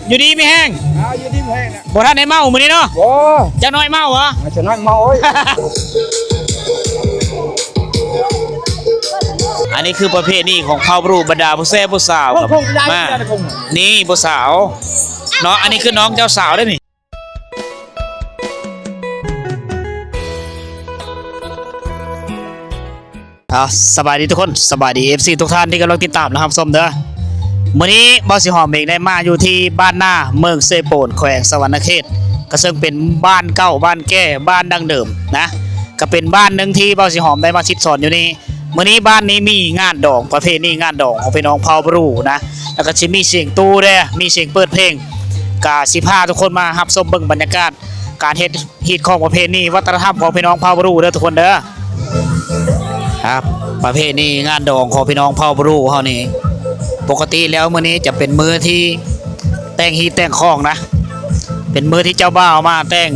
ຢູ່ດີມີແຮງ. ອ່າ ຢູ່ດີມີແຮງນະ. ບໍ່ທັນໄດ້ເມົາມື້ນີ້ເນາະ? ບໍ່. ຈັກໜ້ອຍເມົາຫວາ? ຈັກໜ້ອຍເມົາ. ໂອ້ຍ ອັນນີ້ຄືປະເພນີຂອງເຜົ່າບຣູ ບັນດາຜູ້ແຊບຜູ້ສາວ. ມາ ນີ້ຜູ້ສາວເນາະ, ອັນນີ້ຄືນ້ອງເຈົ້າສາວເດ້ນີ້. ອ່າ ສະບາຍດີທຸກຄົນ, ສະບາຍດີ ເອັຟຊີ ທຸກທ່ານທີ່ກຳລັງຕິດຕາມ ແລະ ຮັບຊົມເດີ. ມື້ນີ້ບ່າວສີຫອມເອງໄດ້ມາຢູ່ທີ່ບ້ານນາ ເມືອງເຊໂປນ ແຂວງສະຫວັນນະເຂດ, ກໍເຊິ່ງເປັນບ້ານເກົ່າ ບ້ານແກ່ ບ້ານດັ້ງເດີມນະ, ກໍເປັນບ້ານໜຶ່ງທີ່ບ່າວສີຫອມໄດ້ມາສິດສອນຢູ່ນີ້. ມື້ນີ້ບ້ານນີ້ມີງານດອງ ປະເພນີງານດອງຂອງພີ່ນ້ອງເຜົ່າບຣູນະ, ແລ້ວກໍຊິມີສຽງຕູ້ແດ່ ມີສຽງເປີດເພງ, ກະຊິພາທຸກຄົນມາຮັບຊົມເບິ່ງບັນຍາກາດການເຮັດຮີດຄອງປະເພນີວັດທະນະທຳຂອງພີ່ນ້ອງເຜົ່າບຣູເດີທຸກຄົນເດີ. ຄັບ ປະເພນີງານດອງຂອງພີ່ນ້ອງເຜົ່າບຣູເຮົານີ້ ປົກກະຕິແລ້ວມື້ນີ້ຈະເປັນມື້ທີ່ແຕ່ງຮີດແຕ່ງຄອງນະ, ເປັນມື້ທີ່ເຈົ້າບ່າວມາແຕ່ງ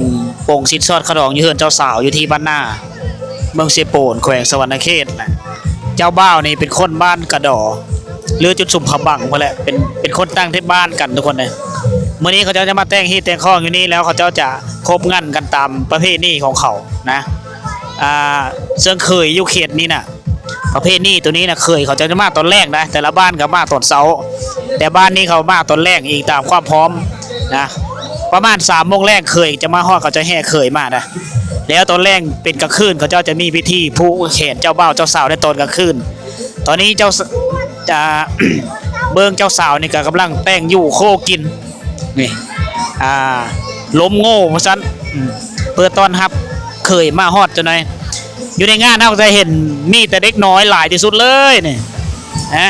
ປົງສິນສອດຂະດອງຢູ່ເຮືອນເຈົ້າສາວ ຢູ່ທີ່ບ້ານນາ ເມືອງເຊໂປນ ແຂວງສະຫວັນນະເຂດນະ. ເຈົ້າບ່າວນີ້ເປັນຄົນບ້ານກະດໍ ຫຼື ຈຸດຊຸມຜາບັງພຸ້ນແຫຼະ, ເປັນ ເປັນຄົນຕ່າງເທດບ້ານກັນທຸກຄົນເອີຍ. ມື້ນີ້ເຂົາເຈົ້າຈະມາແຕ່ງຮີດແຕ່ງຄອງຢູ່ນີ້ ແລ້ວເຂົາເຈົ້າຈະຄົບງັນກັນຕາມປະເພນີຂອງເຂົານະ. ອ່າ ເຊິ່ງເຂີຍຢູ່ເຂດນີ້ນະ ປະເພນີໂຕນີ້ນະ ເຂີຍເຂົາເຈົ້າຈະມາຕອນແລງນະ, ແຕ່ລະບ້ານກໍມາຕອນເຊົ້າ, ແຕ່ບ້ານນີ້ເຂົາມາຕອນແລງອີງຕາມຄວາມພ້ອມນະ. ປະມານສາມໂມງແລງເຂີຍຈະມາຮອດ, ເຂົາຈະແຫ່ເຂີຍມານະ, ແລ້ວຕອນແລງເປັນກາງຄືນ ເຂົາເຈົ້າຈະມີພິທີຜູກແຂນເຈົ້າບ່າວເຈົ້າສາວໃນຕອນກາງຄືນ. ຕອນນີ້ເຈົ້າ ຈະ ເບິ່ງເຈົ້າສາວນີ້ກໍກຳລັງແຕ່ງຢູ່ໂຄກິນ ນີ້ ອ່າ ລົມໂງ່ວ່າຊັ້ນ ອືມ ເພື່ອຕ້ອນຮັບເຂີຍມາຮອດຈັ່ງໃດ. ຢູ່ໃນງານເຮົາຈະເຫັນມີແຕ່ເດັກນ້ອຍຫຼາຍທີ່ສຸດເລີຍນີ້ນະ,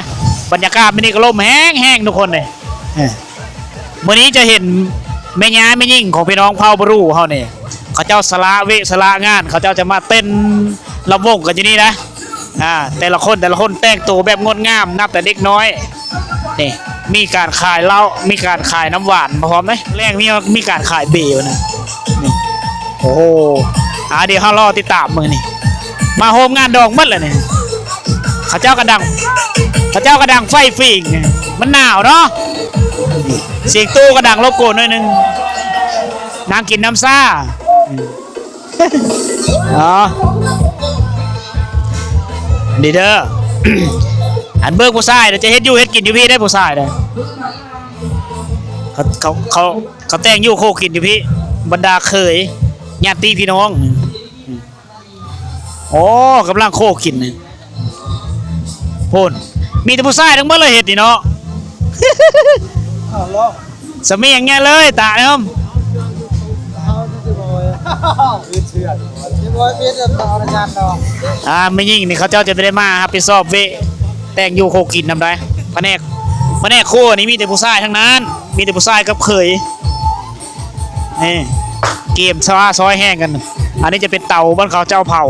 ບັນຍາກາດມື້ນີ້ກໍລົມແຮງໆ ທຸກຄົນເອີຍ. ມື້ນີ້ຈະເຫັນແມ່ຍ່າແມ່ຍິງຂອງພີ່ນ້ອງເຜົ່າບຣູເຮົານີ້ ເຂົາເຈົ້າສະຫຼະເວະສະຫຼະງານ ເຂົາເຈົ້າຈະມາເຕັ້ນລຳວົງກັນຢູ່ນີ້ນະ. ອ່າ ແຕ່ລະຄົນ ແຕ່ລະຄົນແຕ່ງໂຕແບບງົດງາມ ນັບແຕ່ເດັກນ້ອຍ. ນີ້ ມີການຂາຍເຫຼົ້າ ມີການຂາຍນ້ຳຫວານມາພ້ອມເດ້. ແລງມີ ມີການຂາຍເບນະ. ນີ້ ໂອ້ໂຫ ອ່າ ດຽວເຮົາລໍຕິດຕາມມື້ນີ້ ມາໂຮມງານດອງໝົດແລ້ວນີ້. ເຂົາເຈົ້າກໍດັງ ເຂົາເຈົ້າກໍດັງໄຟຝິງ ມັນໜາວເນາະ. ສຽງຕູ້ກໍດັງລົບກວນໜ້ອຍໜຶ່ງ. ນັ່ງກິນນ້ຳຊາ ອໍ ນີ້ເດີ. ອັນເບິ່ງຜູ້ຊາຍເດີ ຈະເຮັດຢູ່ເຮັດກິນຢູ່ພີ້ໄດ໋ ຜູ້ຊາຍເດີ. ເຂົາ ເຂົາ ເຂົາ ເຂົາແຕ່ງຢູ່ໂຄກິນຢູ່ພີ້ ບັນດາເຂີຍ ຍາດຕິພີ່ນ້ອງ. ໂອ້ ກຳລັງໂຄກິນນີ້ ໂພນ ມີແຕ່ຜູ້ຊາຍທັງໝົດເລີຍເຮັດນີ້ເນາະ. ສະໝຽງແຍະເລີຍຕາເອີມ. ອ່າ ແມ່ຍິງນີ້ເຂົາເຈົ້າຈະໄດ້ມາຮັບຜິດຊອບເວະ ແຕ່ງຢູ່ໂຄກິນນຳໄດ໋. ພະແນກ ພະແນກຄົວນີ້ມີແຕ່ຜູ້ຊາຍທັງນັ້ນ ມີແຕ່ຜູ້ຊາຍກັບເຂີຍ. ນີ້ ກຽມຊະວາຊອຍແຮງກັນ. ອັນນີ້ຈະເປັນເຕົາບ່ອນເຂົາເຈົ້າເຜົາ.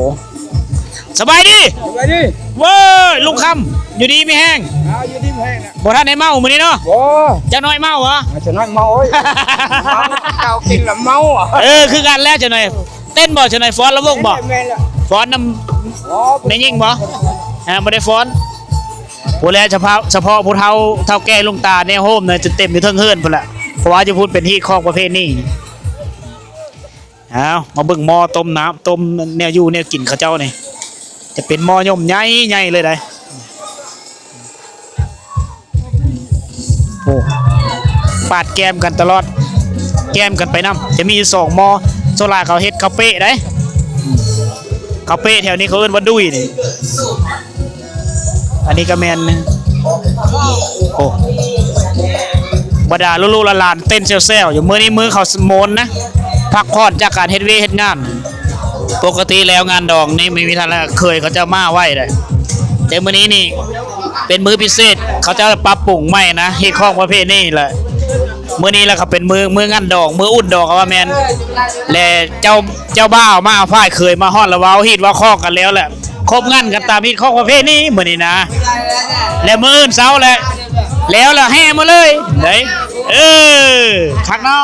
ສະບາຍດີ ສະບາຍດີ. ເວີຍ ລຸງຄຳ ຢູ່ດີມີແຮງ. ອ່າ ຢູ່ດີມີແຮງນະ. ບໍ່ທັນໄດ້ເມົາມື້ນີ້ເນາະ? ບໍ່. ຈັກໜ້ອຍເມົາຫວາ? ຈັກໜ້ອຍເມົາ. ໂອ້ຍ ເມົາ ເຈົ້າກິນແລ້ວເມົາ. ເອີ ຄືກັນແຫຼະ ຈັກໜ້ອຍ. ເຕັ້ນບໍ່ ຈັກໜ້ອຍຟ້ອນລຳວົງບໍ່? ແມ່ນແລ້ວ ຟ້ອນນຳ ອໍ ແມ່ຍິງບໍ່? ອ່າ ບໍ່ໄດ້ຟ້ອນ. ຜູ້ແລະ ສະເພາະ ສະເພາະຜູ້ເຖົ້າ ເຖົ້າແກ່ລຸງຕາແນວໂຮມນະ ຈະເຕັມຢູ່ເທິງເຮືອນພຸ້ນແຫຼະ ເພາະວ່າຢູ່ພຸ້ນເປັນຮີດຄອງປະເພນີ. ເອົາ ມາເບິ່ງໝໍ້ຕົ້ມນ້ຳ ຕົ້ມແນວຢູ່ແນວກິນເຂົາເຈົ້ານີ້ ຈະເປັນໝໍ້ຍົມໃຫຍ່ໆ ເລີຍໄດ໋. ໂອ້ ປາດແກ້ມກັນຕະຫຼອດ ແກ້ມກັນໄປນຳ. ຈະມີຢູ່ສອງໝໍ້ ສ່ວນຫຼາຍເຂົາເຮັດເຂົ້າເປະໄດ໋. ເຂົ້າເປະແຖວນີ້ເຂົາເອີ້ນວ່າດຸ້ຍນີ້. ອັນນີ້ກໍແມ່ນ ໂອ້ ບັນດາລູກໆຫຼານໆເຕັ້ນແຊວໆຢູ່. ມື້ນີ້ມື້ເຂົາໂມນນະ ພັກຜ່ອນຈາກການເຮັດວຽກເຮັດງານ. ປົກກະຕິແລ້ວງານດອງນີ້ມີ ມີທ່ານລະເຂີຍເຂົາເຈົ້າມາໄວເດ້ ແຕ່ມື້ນີ້ນີ້ເປັນມື້ພິເສດ ເຂົາເຈົ້າປັບປຸງໃໝ່ນະ ຮີດຄອງປະເພນີແຫຼະ. ມື້ນີ້ລະກໍເປັນມື້ ມື້ງານດອງ ມື້ອຸ່ນດອງກໍວ່າແມ່ນ ແລະ ເຈົ້າ ເຈົ້າບ່າວມາ ຝ່າຍເຂີຍມາຮອດລະເວົ້າຮີດເວົ້າຄອງກັນແລ້ວແຫຼະ. ຄົບງັນກັນຕາມຮີດຄອງປະເພນີມື້ນີ້ນະ ແລະ ມື້ອື່ນເຊົ້າແຫຼະ ແລ້ວລະແຫ່ໝົດເລີຍເດ້. ເອີ ຄັກເນາະ.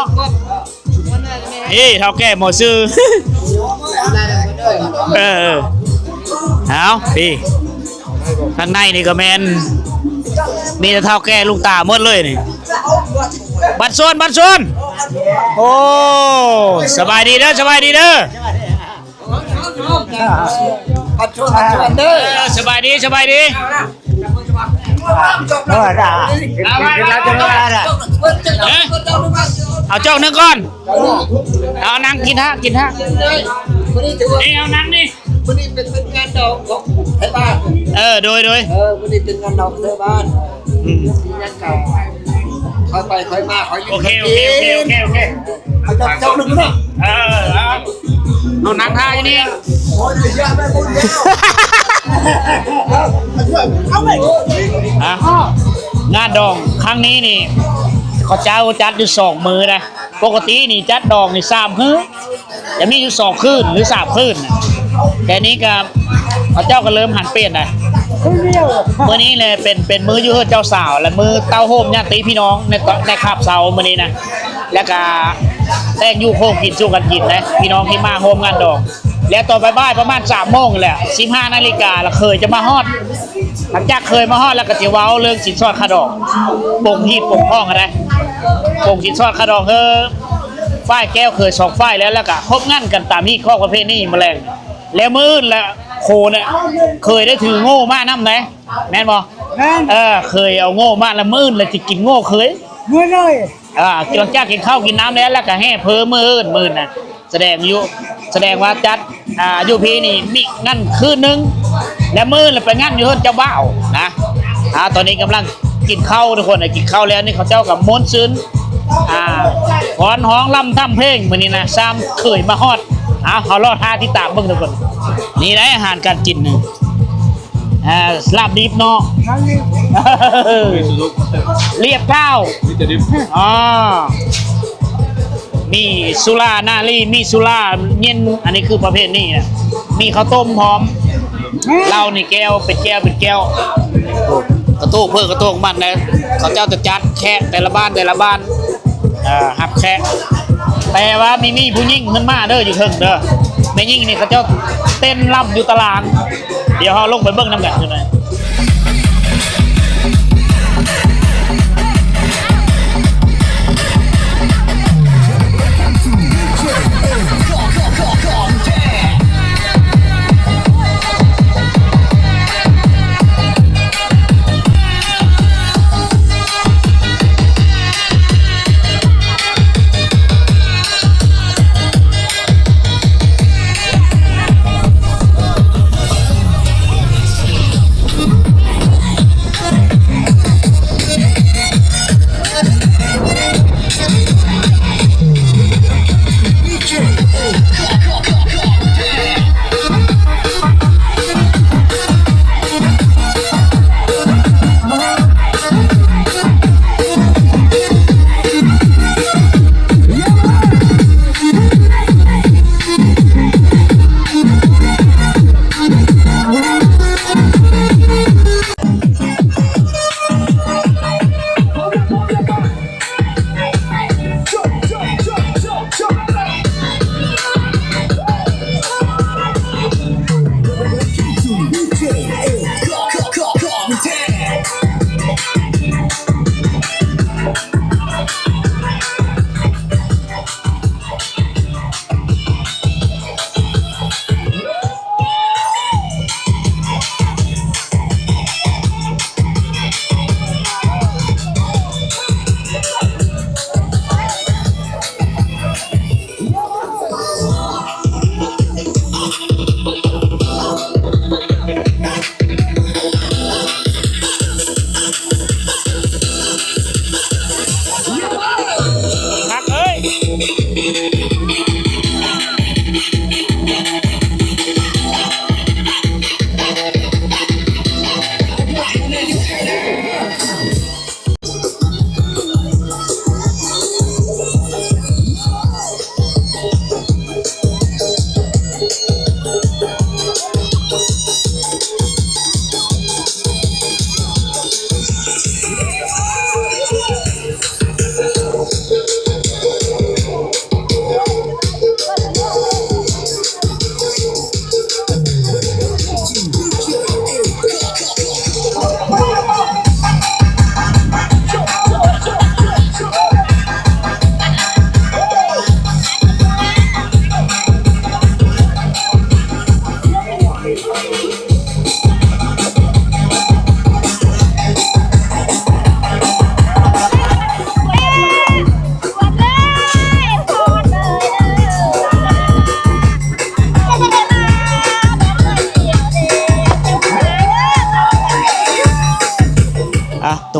ເອີ ເຖົ້າແກ່ໝໍຊື່ ເອີ ເອົາ ພີ້ ທາງໃນນີ້ກໍແມ່ນ ມີແຕ່ເຖົ້າແກ່ລຸງຕາໝົດເລີຍນີ້. ບັດຊວນ ບັດຊວນ ໂອ້ ສະບາຍດີເດີ ສະບາຍດີເດີ ບັດຊວນ ບັດຊວນເດີ ເອີ ສະບາຍດີ ສະບາຍດີ ເອີ ເອົາຈອກໜຶ່ງກ່ອນ ເອົານັ່ງກິນຮະ ກິນຮະ ເອີ ເອົານັ່ງນີ້ ມື້ນີ້ເປັນ ເປັນງານດອງຂອງໄທບ້ານ ເອີ ໂດຍ ໂດຍ ເອີ ມື້ນີ້ເປັນງານດອງໄທບ້ານ ອືມ ມີຫຍັງກະຄ່ອຍໄປຄ່ອຍມາ ຄ່ອຍຢູ່ ໂອເຄ ໂອເຄ ໂອເຄ ໂອເຄ ເອົາຈັກ ຈັກໜຶ່ງເນາະ ເອີ ເອົາ ເອົານັ່ງຖ້າຢູ່ນີ້ ຮະ ງານດອງຄັ້ງນີ້ນີ້ ເຂົາເຈົ້າຈັດຢູ່ສອງມື້ນະ ປົກກະຕິນີ້ຈັດດອງນີ້ສາມມື້ ຈະມີຢູ່ສອງຄືນ ຫຼື ສາມຄືນ ແຕ່ນີ້ກະ ເຂົາເຈົ້າກະເລີ່ມຫັນປ່ຽນນະ ມື້ນີ້ແຫຼະເປັນ ເປັນມື້ຢູ່ເຮືອນເຈົ້າສາວ ແລະ ມື້ເຕົ້າໂຮມຍາດຕິພີ່ນ້ອງໃນ ໃນຄາບເຊົາມື້ນີ້ນະ ແລະກະແຕ່ງຢູ່ໂຄງກິນສູ່ກັນກິນນະ ພີ່ນ້ອງທີ່ມາຮ່ວມງານດອງ ແລະຕອນບ່າຍໆປະມານສາມໂມງນີ້ແຫຼະ ສິບຫ້ານາລິກາ ລະເຂີຍຈະມາຮອດ ຫຼັງຈາກເຂີຍມາຮອດແລ້ວກະຊິເວົ້າເລື່ອງສິນສອດຄ່າດອງ ປົງຮີດປົງຄອງຫັ້ນນະ ປົງສິນສອດຄ່າດອງເຮີ ຝ່າຍແກ້ວເຂີຍສອງຝ່າຍແລ້ວ ແລ້ວກະຄົບງັນກັນຕາມຮີດຄອງປະເພນີມື້ແລງ ແລ້ວມື້ອື່ນລະໂຄນະ ເຂີຍໄດ້ຖືໂງ່ມານຳໃດ ແມ່ນບໍ່? ແມ່ນ ເອີ ເຂີຍເອົາໂງ່ມາ ລະມື້ອື່ນລະຊິກິນໂງ່ເຂີຍ ມື້ໜ້ອຍ ອ່າ ຫຼັງຈາກກິນເຂົ້າກິນນ້ຳແລ້ວ ລະກະແຫ່ເພີມື້ອື່ນ ມື້ນະ ສະແດງຢູ່ ສະແດງວ່າຈັດ ອ່າ ຢູ່ພີນີ້ມີງັນຄືນໜຶ່ງ ແລະມື້ອື່ນລະໄປງັນຢູ່ເຮືອນເຈົ້າບ່າວນະ ອ່າ ຕອນນີ້ກຳລັງກິນເຂົ້າທຸກຄົນ ກິນເຂົ້າແລ້ວນີ້ເຂົາເຈົ້າກະມ່ວນຊື່ນ ອ່າ ຟ້ອນຮ້ອງລຳທຳເພງ ມື້ນີ້ນະ ຊ້ຳເຂີຍມາຮອດ ເອົາ ເຮົາລໍຖ້າຕິດຕາມເບິ່ງທຸກຄົນ ນີ້ໄດ໋ອາຫານການກິນນີ້ ອ່າ ລາບດິບເນາະ ລຽບກ້າວ ມີແຕ່ດິບ ອໍ ມີສຸລານາລີ ມີສຸລາເຢັນ ອັນນີ້ຄືປະເພນີນະ ມີເຂົ້າຕົ້ມພ້ອມ ເຫຼົ້ານີ້ແກ້ວເປັນແກ້ວເປັນແກ້ວ ກະໂທກເພີກະໂທກມັນນະ ເຂົາເຈົ້າຈະຈັດແຂກແຕ່ລະບ້ານແຕ່ລະບ້ານ ເອີ ຮັບແຂກ ແຕ່ວ່າມີ ມີຜູ້ຍິງເພິ່ນມາເດີ ຢູ່ເທິງເດີ ແມ່ຍິງນີ້ເຂົາເຈົ້າເຕັ້ນລຳຢູ່ຕາລາງ ດຽວເຮົາລົງໄປເບິ່ງນຳກັນຢູ່ໃນ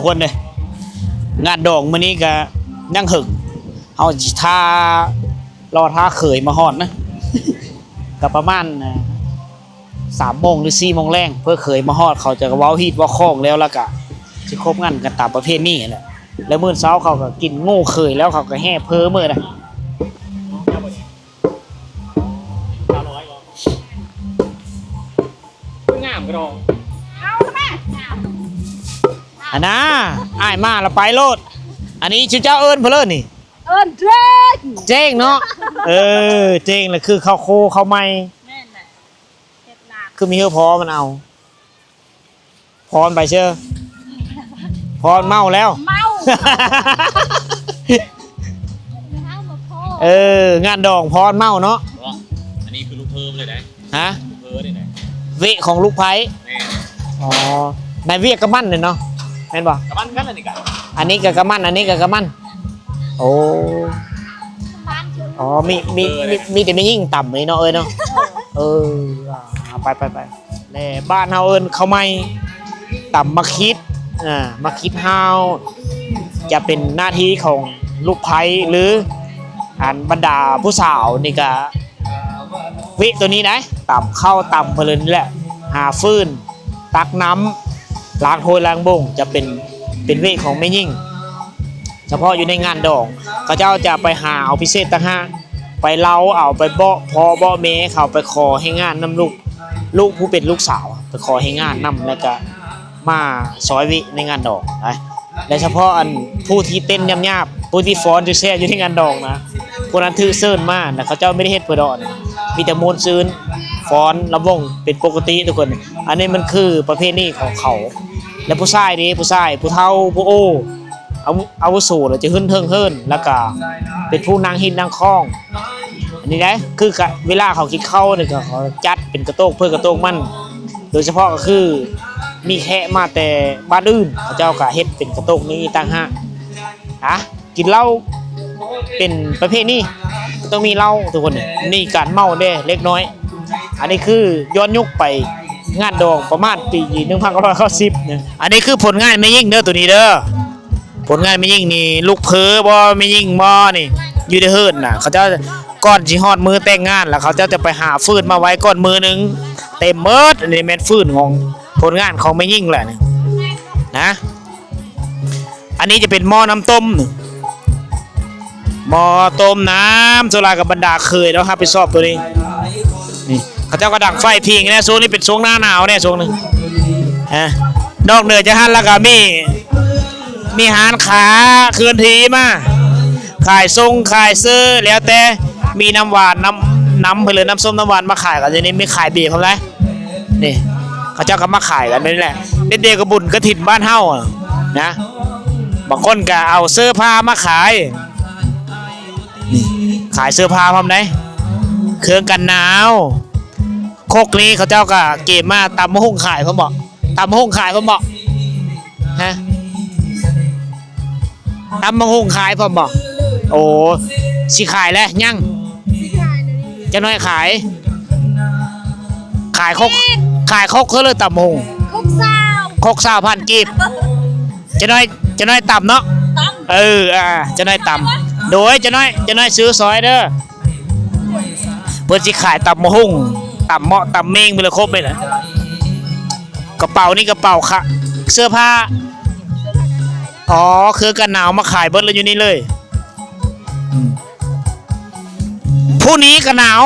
ຄົນເດ້ ງານດອງມື້ນີ້ກະຍັງເຫິງ ເຮົາຊິຖ້າ ລໍຖ້າເຂີຍມາຮອດນະ ກະປະມານ ສາມໂມງ ຫຼື ສີ່ໂມງແລງ ເພື່ອເຂີຍມາຮອດ ເຂົາຈະເວົ້າຮີດເວົ້າຄອງແລ້ວ ແລ້ວກະຊິຄົບງັນກັນຕາມປະເພນີຫັ້ນແຫຼະ ແລ້ວມື້ເຊົ້າເຂົາກະກິນໂງ່ເຂີຍ ແລ້ວເຂົາກະແຫ່ເພີເມືອນະ. ງາມກະດອກ ອັນນາ ອ້າຍມາລະໄປໂລດ. ອັນນີ້ຊື່ເຈົ້າເອີ້ນເພິ່ນເລີນີ້ ເອີ້ນເຈ້ງ ເຈ້ງເນາະ. ເອີ ເຈ້ງລະຄືເຂົ້າໂຄເຂົ້າໃໝ່ ແມ່ນແຫຼະ ເຮັດໜ້າ ຄືມີເຮີພໍມັນເອົາ ພອນໄປເຊີ ພອນເມົາແລ້ວ ເມົາ ເອີ ງານດອງພອນເມົາເນາະ. ອັນນີ້ຄືລູກເພີເລີຍໄດ໋ ຮະ ລູກເພີເດ້ໄດ໋ ເວະຂອງລູກໃພ້ ແມ່ນ ອໍ ນາຍວຽກກະໝັ້ນເນາະ ແມ່ນບໍ່? ກະໝັ້ນກັນ ອັນນີ້ກະ ອັນນີ້ກະກະໝັ້ນ ອັນນີ້ກະກະໝັ້ນ. ໂອ້ ອໍ ມີ ມີ ມີ ມີແຕ່ແມ່ຍິງຕຳນີ້ເນາະ ເອີຍເນາະ. ເອີ ອ່າ ໄປ ໄປ ໄປ ແລະ ບ້ານເຮົາເອີ້ນເຂົ້າໃໝ່ ຕຳໝາກຂິດ ອ່າ ໝາກຂິດຫາວ ຈະເປັນໜ້າທີ່ຂອງລູກໃພ້ ຫຼື ອັນບັນດາຜູ້ສາວນີ້ກະ ເວະໂຕນີ້ໄດ໋ ຕຳເຂົ້າຕຳເພິ່ນນີ້ແຫຼະ ຫາຟືນ ຕັກນ້ຳ ລ້າງຖ້ວຍລ້າງໂບງ ຈະເປັນ ເປັນເວະຂອງແມ່ຍິງ ສະເພາະຢູ່ໃນງານດອງ ເຂົາເຈົ້າຈະໄປຫາເອົາພິເສດຕ່າງຫາກ ໄປເລົ່າເອົາ ໄປເບາະພໍ່ເບາະແມ່ເຂົາ ໄປຂໍແຮງງານນຳລູກ ລູກຜູ້ເປັນລູກສາວ ໄປຂໍແຮງງານນຳ ແລ້ວກະມາຊ່ອຍເວະໃນງານດອງນະ. ແລະ ສະເພາະອັນຜູ້ທີ່ເຕັ້ນຫຍາບໆ ຜູ້ທີ່ຟ້ອນແຊບໆຢູ່ໃນງານດອງນະ ຜູ້ນັ້ນຖືກເຊີນມານະ ເຂົາເຈົ້າບໍ່ໄດ້ເຮັດເພື່ອດອກ ມີແຕ່ມ່ວນຊື່ນ ຟ້ອນລຳວົງເປັນປົກກະຕິທຸກຄົນ. ອັນນີ້ມັນຄືປະເພນີຂອງເຂົາ. ແລະ ຜູ້ຊາຍເດ ຜູ້ຊາຍ ຜູ້ເຖົ້າ ຜູ້ໂອ້ ອາວຸ ອາວຸໂສ ລະຈະຫຶ້ນເຖິງເຫີນ ລະກະເປັນຜູ້ນັ່ງຮີດນັ່ງຄອງ. ອັນນີ້ໄດ໋ ຄືກະເວລາເຂົາກິນເຂົ້ານີ້ກະ ເຂົາຈັດເປັນກະໂຕກໃຜກະໂຕກມັນ ໂດຍສະເພາະກະຄືມີແຂກມາແຕ່ບ້ານອື່ນ ເຂົາເຈົ້າກະເຮັດເປັນກະໂຕກນີ້ຕ່າງຫາກ ອາ ກິນເຫຼົ້າເປັນປະເພນີ ຕ້ອງມີເຫຼົ້າທຸກຄົນ. ນີ້ການເມົາແດ່ເລັກນ້ອຍ. ອັນນີ້ຄືຍ້ອນຍຸກໄປງານດອງປະມານປີໜຶ່ງພັນເກົ້າຮ້ອຍເກົ້າສິບນະ. ອັນນີ້ຄືຜົນງານແມ່ຍິງເດີ ໂຕນີ້ເດີ ຜົນງານແມ່ຍິງນີ້ ລູກເພີບໍ່ ແມ່ຍິງບໍ່ນີ້ ຢູ່ໃນເຮືອນນະ ເຂົາເຈົ້າ ກ່ອນຊິຮອດມື້ແຕ່ງງານລະ ເຂົາເຈົ້າຈະໄປຫາຟືນມາໄວ້ກ່ອນມື້ໜຶ່ງ ເຕັມໝົດ. ອັນນີ້ແມ່ນຟືນຂອງ ຜົນງານຂອງແມ່ຍິງແຫຼະນີ້ນະ. ອັນນີ້ຈະເປັນໝໍ້ນ້ຳຕົ້ມ ໝໍ້ຕົ້ມນ້ຳ ສ່ວນຫຼາຍກະບັນດາເຂີຍເນາະ ຮັບຜິດຊອບໂຕນີ້. ນີ້ ເຂົາເຈົ້າກະດັງໄຟພິງແດ່ ຊ່ວງນີ້ເປັນຊ່ວງໜ້າໜາວແດ່ ຊ່ວງນີ້ ຮະ. ນອກເໜືອຈາກຫັ້ນລະກະມີ ມີຮ້ານຄ້າເຄື່ອນທີ່ມາ ຂາຍສົ່ງຂາຍຊື້ ແລ້ວແຕ່ ມີນ້ຳຫວານ ນ້ຳ ນ້ຳ ເພິ່ນເອີ້ນນ້ຳສົ້ມນ້ຳຫວານມາຂາຍ ກະຈະມີຂາຍເບພ້ອມໄດ໋. ນີ້ ເຂົາເຈົ້າກະມາຂາຍກັນແບບນີ້ແຫຼະ ເຮັດດຽວກະບຸນກະຖິນບ້ານເຮົານະ. ບາງຄົນກະເອົາເສື້ອຜ້າມາຂາຍ ນີ້ ຂາຍເສື້ອຜ້າພ້ອມໄດ໋ ເຄື່ອງກັນໜາວ. ຄົກນີ້ເຂົາເຈົ້າກະເກມມາ ຕຳໝາກຫຸ່ງຂາຍພ້ອມບໍ່? ຕຳໝາກຫຸ່ງຂາຍພ້ອມບໍ່? ຮະ ຕຳໝາກຫຸ່ງຂາຍພ້ອມບໍ່? ໂອ້ ຊິຂາຍແລ້ວ ຍັງ ຈັກໜ້ອຍຂາຍ ຂາຍຄົກ ຂາຍຄົກເທື່ອ ຫຼື ຕຳໝາກຫຸ່ງ ຄົກຊາວ ຄົກຊາວພັນກີບ. ຈັກໜ້ອຍ ຈັກໜ້ອຍຕຳເນາະ ຕຳ ເອີ ອ່າ ຈັກໜ້ອຍຕຳ ໂດຍ ຈັກໜ້ອຍ ຈັກໜ້ອຍຊື້ຊອຍເດີ. ເພິ່ນຊິຂາຍຕຳໝາກຫຸ່ງ ຕຳເໝາະ ຕຳເມັງ ເບິດລະຄົບເລີຍນະ. ກະເປົານີ້ກະເປົາຂະ ເສື້ອຜ້າ ອໍ ເຄື່ອງກັນໜາວມາຂາຍເບິດລະຢູ່ນີ້ເລີຍ. ອືມ ຜູ້ນີ້ກະໜາວ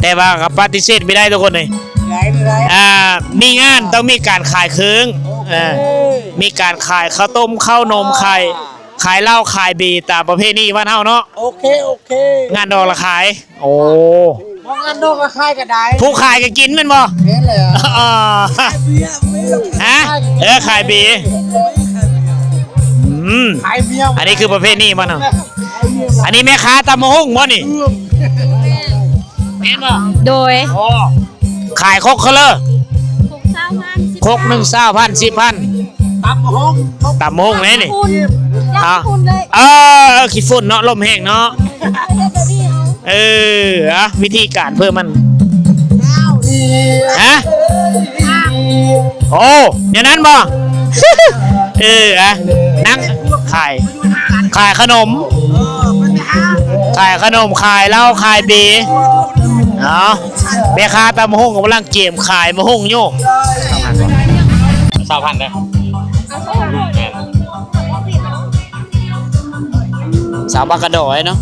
ແຕ່ວ່າກະປະຕິເສດບໍ່ໄດ້ທຸກຄົນເອີຍ. ໄດ້ ໄດ້ ອ່າ ມີງານຕ້ອງມີການຂາຍເຄື່ອງ ໂອເຄ ເອີ ມີການຂາຍເຂົ້າຕົ້ມເຂົ້າໜົມ ຂາຍ ອ່າ ຂາຍເຫຼົ້າຂາຍເບຕາມປະເພນີບ້ານເຮົາເນາະ. ໂອເຄ ໂອເຄ ງານດອງລະຂາຍ. ໂອ້ ງານດອງລະຂາຍກະໄດ້ ຜູ້ຂາຍກະກິນແມ່ນບໍ່? ແມ່ນແລ້ວ ອ່າ ຮະ ເອີ ຂາຍເບ ອືມ ຂາຍເບຍ ອັນນີ້ຄືປະເພນີບ້ານເຮົາ. ອັນນີ້ແມ່ຄ້າຕຳໝາກຫຸ່ງບໍ່ນີ້? ແມ່ນບໍ່? ໂດຍ ອໍ ຂາຍຄົກເຂົາເລີຍ ຄົກຊາວພັນ ສິບພັນ ຄົກໜຶ່ງຊາວພັນ ສິບພັນ ຕຳໝາກຫຸ່ງ ຕຳໝາກຫຸ່ງແມ່ນນີ້ ຕຳຝຸ່ນ ຕຳຝຸ່ນເລີຍ ເອີ ຂີ້ຝຸ່ນເນາະ ລົມແຮງເນາະ ເອີ ອະ ວິທີການເພີ່ມມັນ ຮະ ໂອ້ ແນວນັ້ນບໍ່? ເອີ ອະ ນັ່ງຂາຍ ຂາຍຂະໜົມ ຂາຍຂະໜົມ ຂາຍເຫຼົ້າ ຂາຍເບ. ເອົາ ແມ່ຄ້າຕຳບັກຫຸ່ງກຳລັງກຽມຂາຍບັກຫຸ່ງຢູ່. ຊາວພັນເດີ. ຊາວບ້ານກະດໍເນາະ.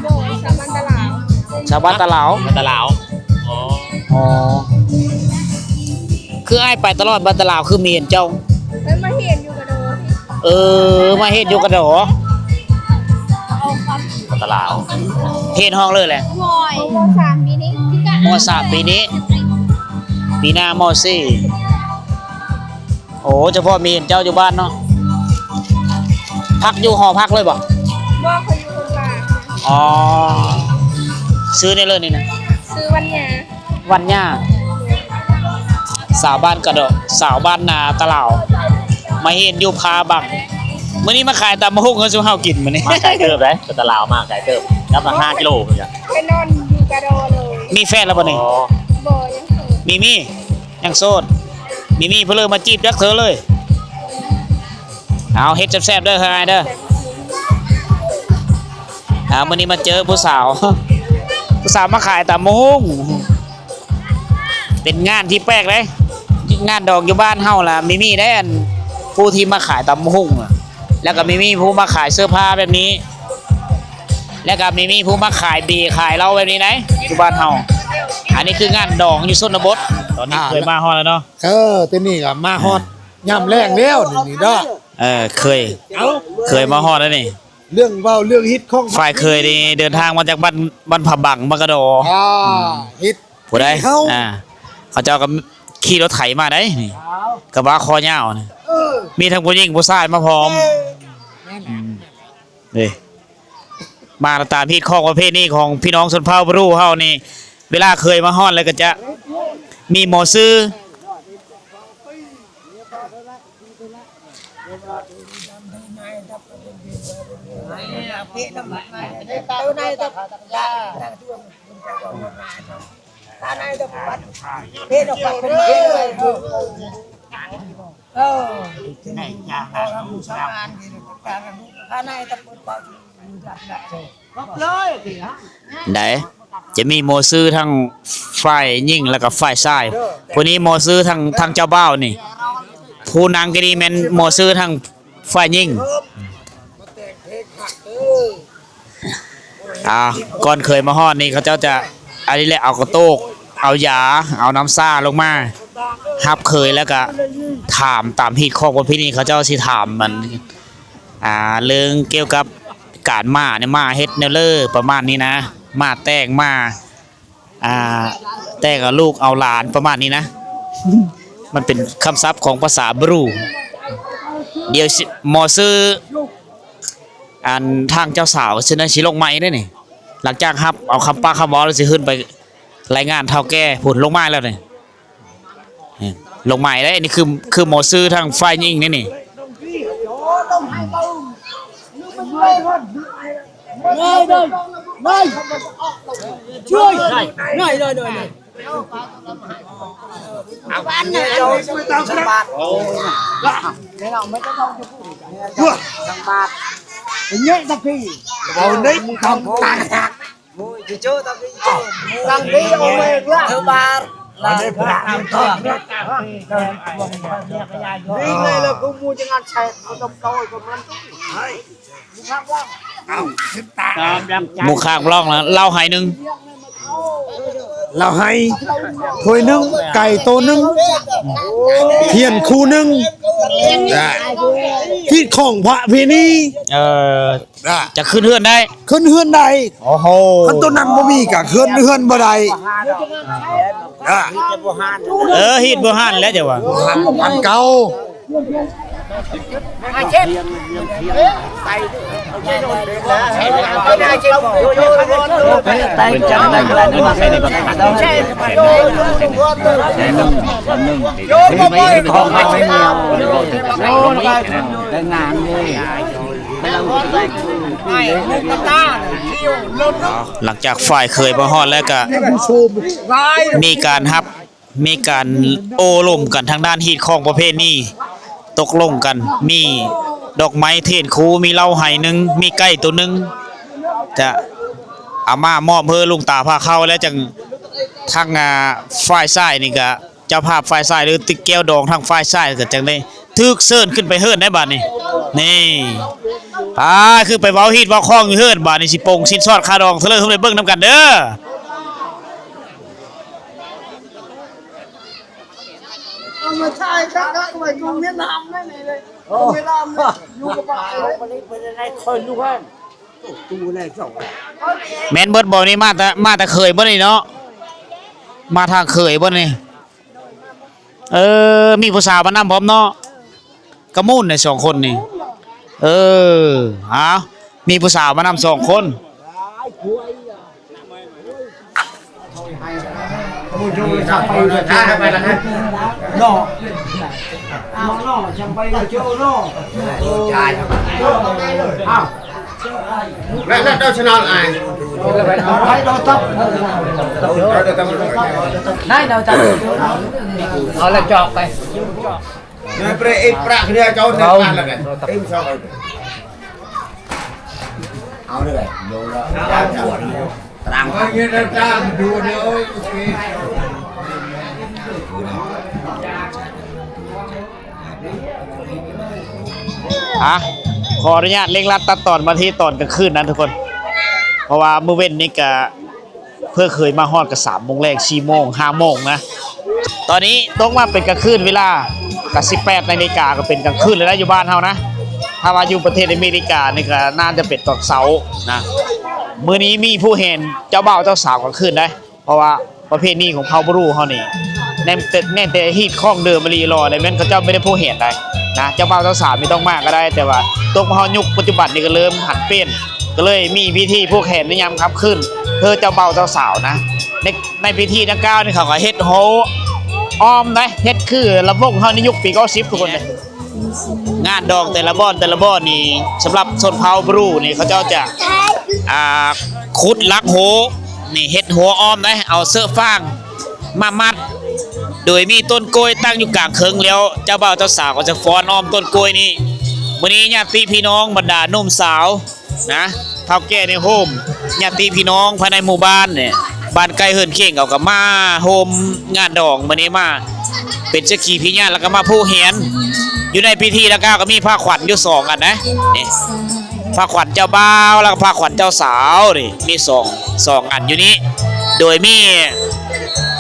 ໂດຍ ຊາວບ້ານຕະຫຼາວ. ຊາວບ້ານຕະຫຼາວ. ບ້ານຕະຫຼາວ. ອໍ ອໍ ຄືອ້າຍໄປຕະຫຼອດບ້ານຕະຫຼາວ ຄືມີເຫັນເຈົ້າ. ເອີ ມາເຫັນຢູ່ກະດໍ. ເອີ ມາເຫັນຢູ່ກະດໍ. ບ້ານຕະຫຼາວ. ຮຽນຫ້ອງເລີຍແຫຼະ. ໂອ້ຍ ມໍສາມປີນີ້. ມໍສາມປີນີ້. ປີໜ້າມໍສີ່. ໂອ້ ຈະພໍມີເຫັນເຈົ້າຢູ່ບ້ານເນາະ. ພັກຢູ່ຫໍພັກເລີຍບໍ່? ບໍ່ ຂ້ອຍຢູ່ໂຮງການ. ອໍ ຊື່ແນວເລີຍນີ້ນະ? ຊື່ວັນຍາ. ວັນຍາ. ສາວບ້ານກະດໍ ສາວບ້ານນາຕະຫຼາວ ມາເຫັນຢູ່ພາບັງ. ມື້ນີ້ມາຂາຍຕຳບັກຫຸ່ງໃຫ້ຊຸມເຮົາກິນມື້ນີ້. ມາໄກເຕີບເດ້ ຕະຫຼາວມາໄກເຕີບ ນັບຫ້າກິໂລພຸ້ນ. ໄປນອນຢູ່ກະດໍເລີຍ. ມີແຟນແລ້ວບໍ່ນີ້? ອໍ ບໍ່ ຍັງໂສດ. ມີມີ ຍັງໂສດ. ມີມີຜູ້ເລີຍມາຈີບຈັກເທື່ອເລີຍ. ເອົາ ເຮັດແຊບໆເດີ ເຮີ້ຍ ອ້າຍເດີ. ເອົາ ມື້ນີ້ມາເຈີຜູ້ສາວ ຜູ້ສາວມາຂາຍຕຳບັກຫຸ່ງ. ເປັນງານທີ່ແປກເດ້ ງານດອງຢູ່ບ້ານເຮົາລະມີມີໄດ້ ອັນ ຜູ້ທີ່ມາຂາຍຕຳບັກຫຸ່ງ ແລ້ວກໍມີມີຜູ້ມາຂາຍເສື້ອຜ້າແບບນີ້ ແລ້ວກໍມີມີຜູ້ມາຂາຍເບ ຂາຍເຫຼົ້າແບບນີ້ໄດ໋ ຢູ່ບ້ານເຮົາ. ອັນນີ້ຄືງານດອງຢູ່ຊົນນະບົດ. ຕອນນີ້ເຄີຍມາຮອດແລ້ວເນາະ. ເອີ ຕອນນີ້ກໍມາຮອດຍາມແລງແລ້ວນີ້ເນາະ. ເອີ ເຄີຍ ເອົ້າ ເຄີຍມາຮອດແລ້ວນີ້. ເລື່ອງເວົ້າເລື່ອງຮິດຂອງ ຝ່າຍເຄີຍນີ້ເດີນທາງມາຈາກບ້ານ ບ້ານຜາບັງ ບ້ານກະດໍ. ອ່າ ອືມ ຮິດ ຜູ້ໃດ ເຮົາ ອ່າ ເຂົາເຈົ້າກໍຂີ່ລົດໄຖມາໄດ໋ນີ້ ກະບະຄໍຍາວນີ້. ເອີ ມີທັງຜູ້ຍິງຜູ້ຊາຍມາພ້ອມ. ເອີ ອືມ ເດ້ ມາຕາມຮີດຄອງປະເພນີຂອງພີ່ນ້ອງຊົນເຜົ່າບຣູເຮົານີ້ ເວລາເຄີຍມາຮອດແລ້ວກໍຈະມີໝໍຊື່. ໄດ້ ຈະມີໝໍຊື່ທັງຝ່າຍຍິງ ແລ້ວກໍຝ່າຍຊາຍ. ຜູ້ນີ້ໝໍຊື່ທັງ ທັງເຈົ້າບ່າວນີ້ ຜູ້ນັ່ງຢູ່ນີ້ແມ່ນໝໍຊື່ທັງຝ່າຍຍິງ. ອ່າ ກ່ອນເຄີຍມາຮອດນີ້ ເຂົາເຈົ້າຈະ ອັນນີ້ແຫຼະ ເອົາກະໂຕກ ເອົາຢາ ເອົານ້ຳຊາລົງມາຮັບເຄີຍ ແລ້ວກະຖາມຕາມຮີດຄອງປະເພນີ. ເຂົາເຈົ້າຊິຖາມ ອັນ ອ່າ ເລື່ອງກ່ຽວກັບການໝ້ານີ້ ໝ້າເຮັດແນວເລີ ປະມານນີ້ນະ ໝ້າແຕ່ງ ໝ້າ ອ່າ ແຕ່ງເອົາລູກເອົາຫຼານປະມານນີ້ນະ. ມັນເປັນຄຳສັບຂອງພາສາບຣູ. ດຽວຊິ ໝໍຊື່ ອັນ ທາງເຈົ້າສາວຊິ ຊິລົງໃໝ່ເດ້ນີ້. ຫຼັງຈາກຮັບເອົາຄຳປາກຄຳເວົ້າແລ້ວ ຊິຂຶ້ນໄປລາຍງານເຖົ້າແກ່ພຸ້ນ. ລົງມາແລ້ວນີ້. ລົງໃໝ່ເດ້ ນີ້ຄື ຄືໝໍຊື່ທາງຝ່າຍຍິງນີ້ນີ້. ໝູ່ຂ້າງລອງນະ ເຫຼົ້າໄຫໜຶ່ງ ເຫຼົ້າໄຫຖ້ວຍໜຶ່ງ ໄກ່ໂຕໜຶ່ງ ທຽນຄູ່ໜຶ່ງ ຮີດຄອງປະເພນີ. ເອີ ຈະຂຶ້ນເຮືອນໄດ້ ຂຶ້ນເຮືອນໄດ້. ໂອ້ໂຫ ຄັນໂຕນັ້ນບໍ່ມີກະເຮືອນ ເຮືອນບໍ່ໄດ້. ເອີ ຮີດບໍ່ຫັນແລ້ວ ເຈົ້າວ່າ ບໍ່ຫັນ ອັນເກົ່າ. ແຕ່ງງານເດ້. ຫຼັງຈາກຝ່າຍເຂີຍມາຮອດແລ້ວກະມີການຮັບ ມີການໂອ້ລົມກັນທາງດ້ານຮີດຄອງປະເພນີ ຕົກລົງກັນ ມີດອກໄມ້ເທນຄູ ມີເຫຼົ້າໄຫໜຶ່ງ ມີໄກ່ໂຕໜຶ່ງ ຈະເອົາມາມອບໃຫ້ລຸງຕາພາເຂົ້າ ແລ້ວຈັ່ງທາງ ອ່າ ຝ່າຍຊາຍນີ້ກະ ເຈົ້າພາບຝ່າຍຊາຍ ຫຼື ຕິກແກ້ວດອງທາງຝ່າຍຊາຍ ກໍຈັ່ງໄດ້ຖືກເຊີນຂຶ້ນໄປເຮືອນໄດ້ບາດນີ້. ນີ້ ປາ ຄືໄປເວົ້າຮີດເວົ້າຄອງຢູ່ເຮືອນ ບາດນີ້ຊິປົງສິນສອດຄ່າດອງເທື່ອເລີ ເຮົາໄປເບິ່ງນຳກັນເດີ. ເອົາມາຖ່າຍຄັກໆ ໄວ້ກົງຫວຽດນາມນັ້ນເລີຍ ກົງຫວຽດນາມນີ້ຢູ່ກັບປາເລີຍ. ແມ່ນເບິດບໍ່ນີ້? ມາແຕ່ ມາແຕ່ເຄີຍບໍ່ນີ້ເນາະ? ມາທາງເຄີຍບໍ່ນີ້? ເອີ ມີຜູ້ສາວມານຳພ້ອມເນາະ? ກະມ່ວນໃດສອງຄົນນີ້. ເອີ ເອົາ ມີຜູ້ສາວມານຳສອງຄົນ. ເນາະ ເອົາເນາະ ຈຳໄປເນາະ ເຈົ້າເນາະ. ເອົາ ແລ້ວ ແລ້ວເຈົ້າຊະນອນອາຍ ໄດ້ເນາະ ຈັບ ໄດ້ເນາະ ຈັບ ເອົາລະຈອກໄປ. ເອົາ ຂໍອະນຸຍາດເລັ່ງລັດຕັດຕອນມາທີ່ຕອນກາງຄືນນະທຸກຄົນ ເພາະວ່າມື້ເວັ້ນນີ້ກະ ເພື່ອເຄີຍມາຮອດກະສາມໂມງແລງ ສີ່ໂມງ ຫ້າໂມງນະ. ຕອນນີ້ຕົກມາເປັນກາງຄືນ ເວລາກະສິບແປດນາລິກາ ກະເປັນກາງຄືນແລ້ວນະ ຢູ່ບ້ານເຮົານະ. ຖ້າວ່າຢູ່ປະເທດອາເມລິການີ້ກະໜ້າຈະເປັນຕອນເຊົ້ານະ. ມື້ນີ້ມີຜູ້ແຫ່ເຈົ້າບ່າວເຈົ້າສາວກາງຄືນໃດ໋ ເພາະວ່າປະເພນີຂອງເຜົ່າບຣູເຮົານີ້ ແມ່ນແຕ່ ແມ່ນແຕ່ຮີດຄອງເດີມອີ່ຫຼີຫຼໍ ແມ່ນເຂົາເຈົ້າບໍ່ໄດ້ຜູ້ແຫ່ໃດ໋ນະ. ເຈົ້າບ່າວເຈົ້າສາວນີ້ຕ້ອງມາກະໄດ້ ແຕ່ວ່າຕົກມາຮອດຍຸກປັດຈຸບັນນີ້ກະເລີ່ມຫັນປ່ຽນ ກະເລີຍມີພິທີຜູກແຂນໃນຍາມຄ່ຳຄືນ ເພື່ອເຈົ້າບ່າວເຈົ້າສາວນະ. ໃນ ໃນພິທີດັ່ງກ່າວນີ້ ເຂົາກະເຮັດໂຮອ້ອມໃດ໋ ເຮັດຄືລຳວົງເຮົາໃນຍຸກປີເກົ້າສິບທຸກຄົນເດ. ງານດອງແຕ່ລະບ່ອນ ແຕ່ລະບ່ອນນີ້ ສຳລັບຊົນເຜົ່າບຣູນີ້ ເຂົາເຈົ້າຈະ ອ່າ ຂຸດຫຼັກໂຮນີ້ ເຮັດໂຮອ້ອມໃດ໋ ເອົາເຊືອກຟາງມາມັດ ໂດຍມີຕົ້ນກ້ວຍຕັ້ງຢູ່ກາງເຄິ່ງ ແລ້ວເຈົ້າບ່າວເຈົ້າສາວກະຈະຟ້ອນອ້ອມຕົ້ນກ້ວຍນີ້. ມື້ນີ້ຍາດຕິພີ່ນ້ອງບັນດາໜຸ່ມສາວ ນະ ເຖົ້າແກ່ໃນໂຮມ ຍາດຕິພີ່ນ້ອງພາຍໃນໝູ່ບ້ານນີ້ ບ້ານໃກ້ເຮືອນຄຽງ ເຂົາກະມາໂຮມງານດອງມື້ນີ້ ມາເປັນສັກຂີພິຍານ ແລ້ວກະມາຜູກແຫນ. ຢູ່ໃນພິທີດັ່ງກ່າວກະມີຜ້າຂວັນຢູ່ສອງອັນນະ ນີ້ ຜ້າຂວັນເຈົ້າບ່າວ ແລ້ວກະຜ້າຂວັນເຈົ້າສາວນີ້ ມີສອງ ສອງອັນຢູ່ນີ້ ໂດຍມີ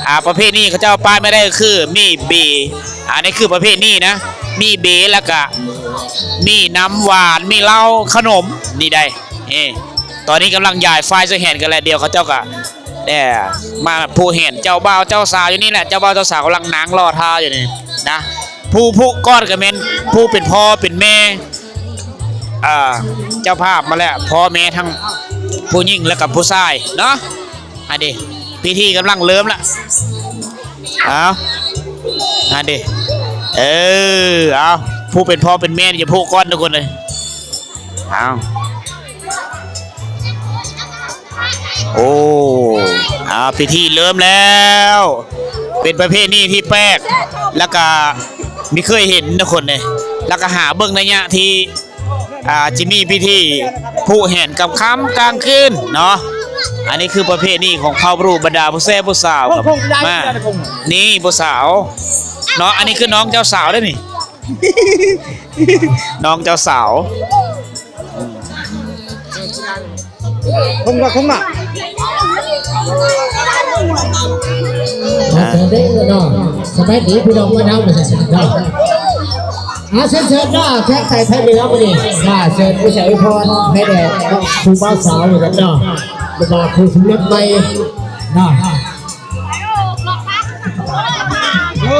ອ່າ ປະເພນີເຂົາເຈົ້າປະເພນີກະຄືມີເບ ອັນນີ້ຄືປະເພນີນະ ມີເບ ແລ້ວກະມີນ້ຳຫວານ ມີເຫຼົ້າ ຂະໜົມນີ້ໃດ໋. ເອີ ຕອນນີ້ກຳລັງຢາຍຝ້າຍໃສ່ແຫນກັນແລ້ວ ດຽວເຂົາເຈົ້າກະ ເອີ ມາຜູກແຫນເຈົ້າບ່າວເຈົ້າສາວຢູ່ນີ້ແຫຼະ ເຈົ້າບ່າວເຈົ້າສາວກຳລັງນັ່ງລໍຖ້າຢູ່ນີ້ນະ. ຜູ້ຜູກກ່ອນກະແມ່ນຜູ້ເປັນພໍ່ເປັນແມ່ ອ່າ ເຈົ້າພາບມາແລ້ວ ພໍ່ແມ່ທັງຜູ້ຍິງ ແລ້ວກະຜູ້ຊາຍເນາະ. ອັນນີ້ພິທີກຳລັງເລີ່ມລະ ເອົາ ອັນນີ້ ເອີ ເອົາ ຜູ້ເປັນພໍ່ເປັນແມ່ນີ້ຈະຜູກກ່ອນທຸກຄົນເລີຍ. ເອົາ ໂອ້ ເອົາ ພິທີເລີ່ມແລ້ວ ເປັນປະເພນີທີ່ແປກ ແລ້ວກະບໍ່ເຄີຍເຫັນທຸກຄົນເລີຍ ແລ້ວກະຫາເບິ່ງໄລຍະທີ່ ອ່າ ຈະມີພິທີຜູກແຫນກາງຄ່ຳກາງຄືນເນາະ. ອັນນີ້ຄືປະເພນີຂອງເຜົ່າບຣູ ບັນດາຜູ້ແຊຜູ້ສາວ ມາ ນີ້ຜູ້ສາວເນາະ ອັນນີ້ຄືນ້ອງເຈົ້າສາວເດ້ນີ້ ນ້ອງເຈົ້າສາວ. ຄົງມາ ຄົງມາ ເຊີນເດີເນາະ ສະບາຍດີພີ່ນ້ອງບ້ານເຮົາ ມາເຊີນເດີເນາະ. ອ່າ ເຊີນເນາະ ແຂກໃຕ້ແຂກເໜືອມື້ນີ້ ມາເຊີນຜູ້ໃຫຍ່ອວຍພອນໃຫ້ແດ່ຜູ້ບ່າວສາວເນາະ ບັນດາຄູ່ສົມລົດໃໝ່ເນາະ. ໂອ້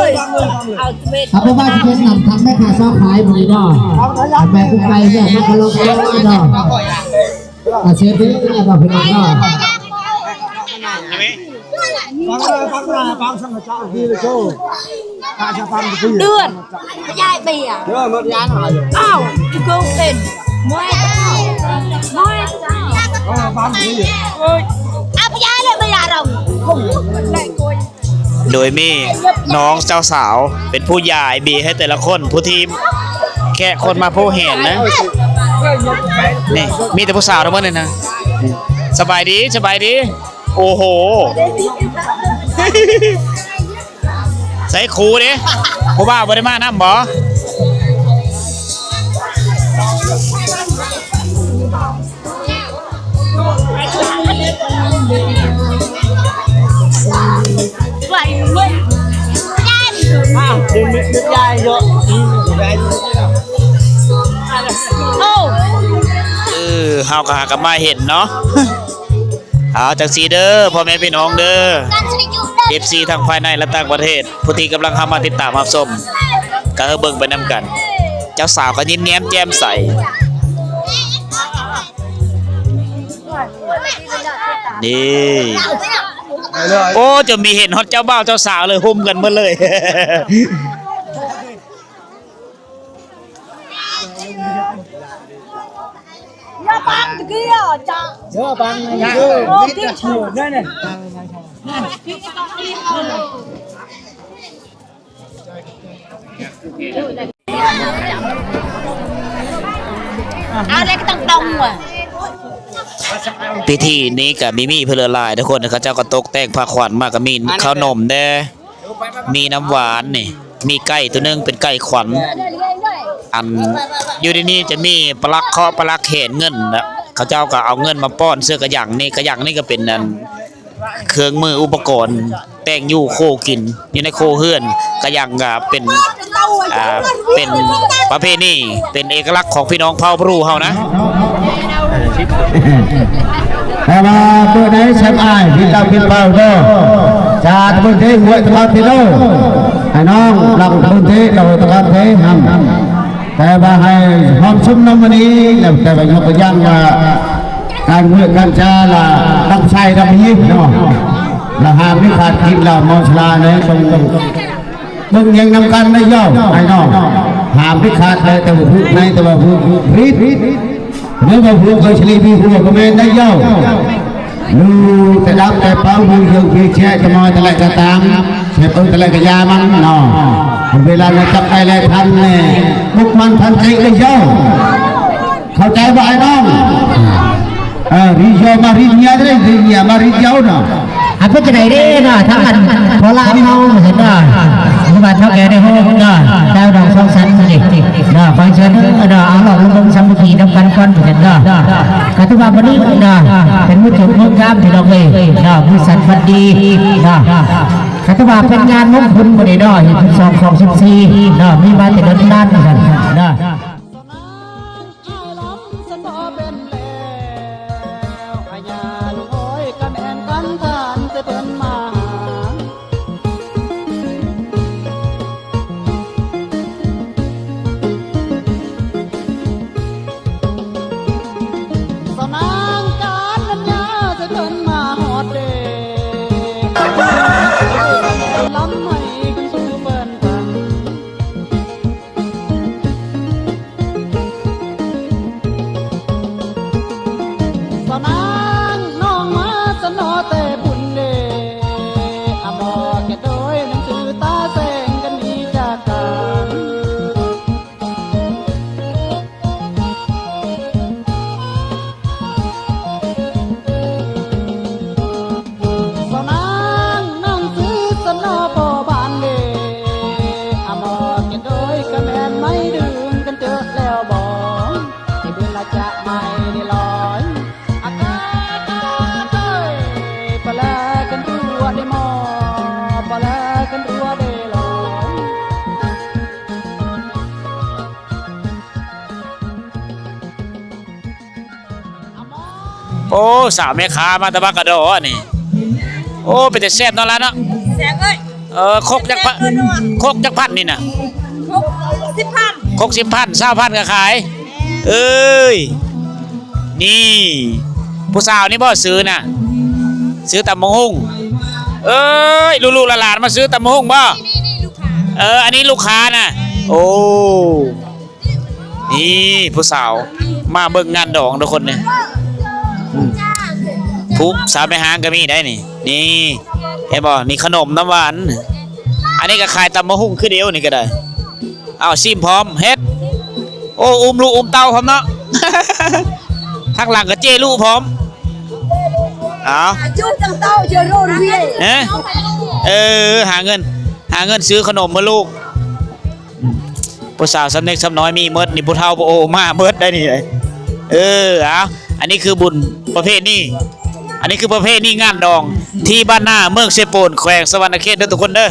ຍ ເອົາເວດ ຖ້າບໍ່ວ່າຈະເປັນນຳທາງແມ່ຄ້າຊາວຂາຍມື້ນີ້ເນາະ ແມ່ກຸກໄກ່ເນາະ ມັນກະລົງເນາະ. ອ່າ ເຊີນເດີເນາະ ພີ່ນ້ອງເນາະ. ເດືອນ ຍາຍເບຍ ເດີ ໝົດຍານ ອ້າວ ຈະໂກງເຕັ້ນ ມວຍ ມວຍ ເອີ ເອົາຍາຍເລີຍ ເບຍ ເຮົາ ໂອ້ຍ ແລະໂກຍ. ໂດຍມີນ້ອງເຈົ້າສາວເປັນຜູ້ຢາຍເບຍໃຫ້ແຕ່ລະຄົນ ຜູ້ທີ່ແຂກຄົນມາຜູ້ແຫນນະ. ນີ້ມີແຕ່ຜູ້ສາວທັງໝົດເລີຍນະ. ສະບາຍດີ ສະບາຍດີ. ໂອ້ໂຫ ໃສຄູເດ? ຜູ້ບ່າວບໍ່ໄດ້ມານຳບໍ? ເອີ ເຮົາກໍຫາກັນມາເຫັນເນາະ. ເອົາ ຈັ່ງຊີ້ເດີ ພໍ່ແມ່ພີ່ນ້ອງເດີ ເອັຟຊີ ທັງພາຍໃນ ແລະ ຕ່າງປະເທດ ຜູ້ທີ່ກຳລັງເຂົ້າມາຕິດຕາມຮັບຊົມ ກໍໃຫ້ເບິ່ງໄປນຳກັນ ເຈົ້າສາວກໍຍິ້ມແຍ້ມແຈ່ມໃສ. ນີ້ ໂອ້ ຈົນມີເຫັນຮອດເຈົ້າບ່າວເຈົ້າສາວເລີຍ ຮຸມກັນໝົດເລີຍ. ພິທີນີ້ກໍມີ ມີເພິ່ນຫຼາຍໆ ທຸກຄົນ ເຂົາເຈົ້າກໍຕົກແຕ່ງຜ້າຂວັນມາ ກໍມີເຂົ້າໜົມແດ່ ມີນ້ຳຫວານນີ້ ມີໄກ່ຕົວໜຶ່ງເປັນໄກ່ຂວັນ. ອັນ ຢູ່ໃນນີ້ຈະມີປະຫຼັກເຄາະປະຫຼັກແຫນເງິນນະ ເຂົາເຈົ້າກໍເອົາເງິນມາປ້ອນເສື້ອກະຫຍັງນີ້. ກະຫຍັງນີ້ກໍເປັນອັນ ເຄື່ອງມືອຸປະກອນແຕ່ງຢູ່ໂຄກິນ ຢູ່ໃນໂຄເຮືອນ. ກະຫຍັງກໍເປັນ ອ່າ ເປັນປະເພນີ ເປັນເອກະລັກຂອງພີ່ນ້ອງເຜົ່າບຣູເຮົານະ. ແຕ່ວ່າເມື່ອໃດແຊມອ້າຍ ຜິດລາວຜິດເຜົ່າເດີ ຈາດເບິ່ງເທ ຫ້ວຍຕະກອນເທໂດ ໃຫ້ນ້ອງລັກເບິ່ງເທ ໂດຍຕະກອນເທນຳ. ແຕ່ວ່າໃຫ້ຫອມຊຸມນຳມື້ນີ້ ແລ້ວແຕ່ວ່າຍົກຕົວຢ່າງວ່າ ການເວີກການຈາລະ ດັບໄຊດັບຮີເນາະ ລະຫ້າມເດັດຂາດ ກິນເຫຼົ້າເມົາສຸລາແດ່ ຕ້ອງເບິ່ງແຍງນຳກັນໄດ້ເຈົ້າ ອ້າຍນ້ອງ ຫ້າມເດັດຂາດ. ແຕ່ວ່າຜູ້ໃນ ແຕ່ວ່າຜູ້ ຣີດ ຫຼືວ່າຜູ້ເກີດຊະລີມີຫົວກໍແມ່ນໄດ້ເຈົ້າ ຫຼືແຕ່ດັບແຕ່ເປົ່າ ຜູ້ເຮີເພແຊະຈະມອຍຕະແລະກະຕາມ ແຊບເອີຕະແລະກະຢາມັນເນາະ. ເວລາລະຈັບໄດ້ແລະທັນແນ່ ບຸກມັນທັນເຕະໄດ້ເຈົ້າ. ເຂົ້າໃຈບໍ່ອ້າຍນ້ອງ? ເອີ ຣີດເຍົາມາຣີດເຍຍເດ້ ຣີດເຍຍມາຣີດເຍົາເນາະ. ອາ ເປັນຈັ່ງໃດເດ້ເນາະ ທາງອັນພໍ່ລາວເຮົາເຫັນເນາະ ຢູ່ບ້ານເຖົ້າແກ່ໄດ້ໂຮມເນາະ ແຕ່ວດອງສອງສັນນີ້ເນາະ ຂໍເຊີນເນາະ ເອົາລອກລະດົມສາມັກຄີນຳກັນກ່ອນເນາະ. ກະຖືວ່າມື້ນີ້ເນາະ ເປັນມື້ຈົບມື້ງາມພີ່ນ້ອງເອີຍເນາະ ມື້ສັນຝັນດີເນາະ. ກະຖືວ່າເປັນງານມົງຄຸນມື້ນີ້ເນາະ ເຮັດສິບສອງ ຂອງສິບສີ່ເນາະ ມີມາແຕ່ດົນນານວ່າຊັ້ນເນາະ. ສາວນາງອ້າຍລຳສັນບໍ່ເປັນແລ້ວ ອາຍາລູກເອີຍ ກະແມ່ນກັນທ່ານ ແຕ່ເພິ່ນມາຫາ. ສາວນາງການລັນຍາ ແຕ່ເພິ່ນມາຮອດເດ ລຳໃຫ້ຄືເພິ່ນ ສາວນາງນ້ອງມາສະເນາະແຕ່ພຸ້ນເດ ອາໝໍແກ່ໂດຍໜັງສືຕາແສງກັນໜີຈາກກັນ. ສາວນາງ ນ້ອງຊື່ສະເນາະພໍ່ບ້ານເດ ອາໝໍແກ່ໂດຍກະແມ່ນໄມ້ດື່ມກັນເຈີແລ້ວບໍ ທີ່ເວລາຈະໄມ້ໄດ້ລອຍ ອາກາດເອີຍ ປະແລກັນຕົວໄດ້ໝໍ ປະແລກັນຕົວໄດ້ລອຍ. ໂອ້ ສາວແມ່ຄ້າມາແຕ່ບາກກະດໍນີ້. ໂອ້ ເປັນຕາແຊບເນາະຫຼານເນາະ. ແຊບເອີຍ. ເອີ ຄົກຈັກພັນ ຄົກຈັກພັນນີ້ນະ? ຄົກສິບພັນ ຄົກສິບພັນ ຊາວພັນກໍຂາຍ. ເອີຍ ນີ້ ຜູ້ສາວນີ້ບໍ່ຊື້ນະ? ຊື້ຕຳບັກຫຸ່ງ. ເອີຍ ລູກໆຫຼານໆມາຊື້ຕຳບັກຫຸ່ງບໍ່? ເອີ ອັນນີ້ລູກຄ້ານະ. ໂອ້ ນີ້ຜູ້ສາວມາເບິ່ງງານດອງທຸກຄົນນີ້. ອືມ ຜູ້ສາວແມ່ຮ້າງກໍມີໄດ໋ນີ້. ນີ້ ເຫັນບໍ່? ນີ້ຂະໜົມນ້ຳຫວານ ອັນນີ້ກໍຂາຍຕຳບັກຫຸ່ງຄືດຽວນີ້ກໍໄດ້. ເອົາ ຊີມພ້ອມ ເຮັດ ໂອ້ ອຸ້ມລູກອຸ້ມເຕົ້າພ້ອມເນາະ ທາງຫຼັງກໍເຈ້ລູກພ້ອມ. ເອົາ ເອີ ຫາເງິນ ຫາເງິນຊື້ຂະໜົມມາລູກ. ຜູ້ສາວຊຳເລັກຊຳນ້ອຍມີໝົດນີ້ ຜູ້ເຖົ້າ ໂອ້ ມາໝົດໄດ໋ນີ້. ເອີ ເອົາ ອັນນີ້ຄືບຸນປະເພນີ ອັນນີ້ຄືປະເພນີງານດອງ ທີ່ບ້ານນາ ເມືອງເຊໂປນ ແຂວງສະຫວັນນະເຂດເດີທຸກຄົນເດີ.